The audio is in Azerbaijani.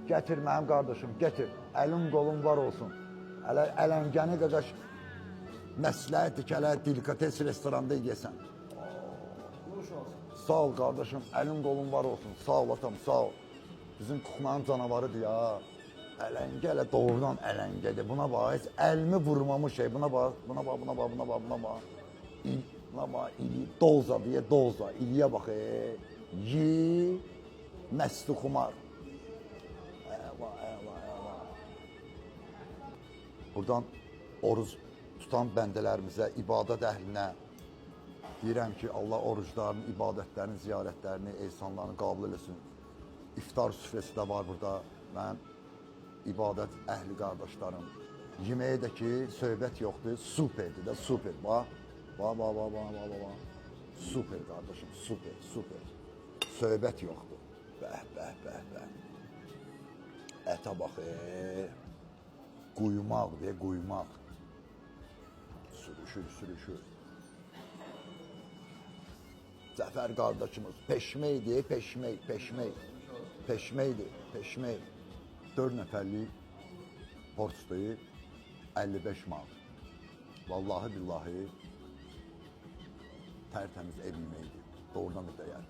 Gətir mənim qardaşım, gətir. Əlin qolun var olsun. Hələ ələngəni qaqaş məsləhətdir ki, hələ delikates restoranda yeyəsən. Nuş olsun. Sağ ol qardaşım, əlin qolun var olsun. Sağ ol atam, sağ ol. Bizim kuxmanın canavarıdır ya. Ələngə elə doğrudan ələngədir. Buna bax, heç əlimi vurmamış şey. Buna bax, buna bax, buna bax, buna bax, buna bax. İl, buna bax, ili, doza deyə doza. İliyə bax, e. Yi, məsti xumar. Əla, əla, əla. Buradan oruz tutan bəndələrimizə, ibadət əhlinə deyirəm ki, Allah oruclarını, ibadətlərini, ziyarətlərini, ehsanlarını qəbul eləsin. İftar süfrəsi də var burada. Mənim ibadət əhli qardaşlarım. Yeməyi də ki, söhbət yoxdur, superdir də, super. Bax, bax, bax, bax, bax, bax, bax. Super qardaşım, super, super. Söhbət yoxdur. Bəh, bəh, bəh, bəh. Ətə bax, e. Quymaq deyə quymaq. Sürüşür, sürüşür. Zəfər qardaşımız peşmeydi, peşmey, peşmey. Peşmeydi, peşmey. 4 nəfərlik porsiya 55 manat. Vallahi billahi tərtəmiz ev yeməyidir. Doğrudan da dəyər.